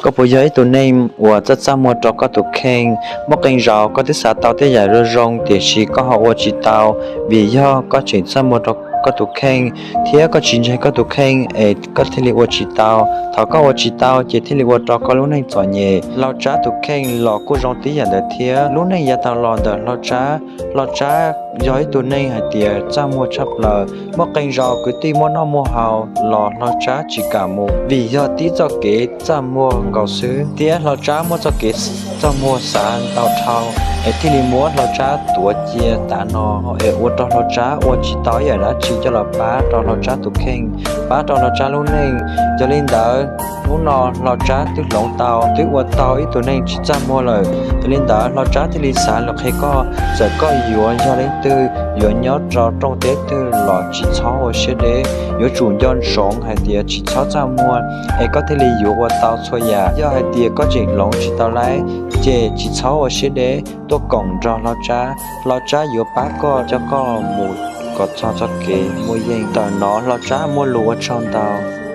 Koj puas yog ib tug neeg uas txaj txaj muag rau koj tus kheej? Muaj qee zaus koj twb xav tau tej yam zoo zoo tiam sis koj ho ua tsis tau, vim yog koj tseem txaj muag rau koj tus kheej thiab koj tsis ntseeg koj tus kheej es koj thiaj li ua tsis tau. Thaum koj ua tsis tau ces thiaj li ua rau koj lub neej txom nyem. Hlau Tsab tus kheej los kuj zoo tib yam ntawd thiab. Lub neej yav tag los ntawm Hlau Tsab, Hlau Tsab yog ib tug neeg hais tias txaj muag tshaj plaws. Muaj qee zaus kwv tij muaj noj muaj haus los Hlau Tsab tsis kam mus vim yog tib txoj kev txaj muag nkaus xwb, thiab Hlau Tsab muaj txoj kev txaj muag xav ntau dhau, es thiaj li muab Hlau Tsab tuav cia tav no, es ua rau Hlau Tsab ua tsis tau ib yam dab tsi coj los pab rau Hlau Tsab tus kheej, pab rau Hlau Tsab lub neej. Yog li ntawd, hnub no Hlau Tsab twb hloov tau, twb ua tau ib tug neeg tsis txaj muag lawm. Yog li ntawd Hlau Tsab thiaj li xav los qhia koj, txawm koj yuav yog leej twg, yuav nyob rau rooj teb twg los tsis txhob ua siab deb, yuav tsum nco ntsoov hais tias tsis txhob txaj muag, es koj thiaj li yuav ua tau txhua yam. Yog hais tias koj tseem hloov tsis tau laib, ces tsis txhob ua siab deb, tuaj koom nrog Hlau Tsab, Hlau Tsab yuav pab koj coj koj mus kom txog txoj kev muaj yeej. Tawm no Hlau Tsab muaj lus ua tsaug ntau.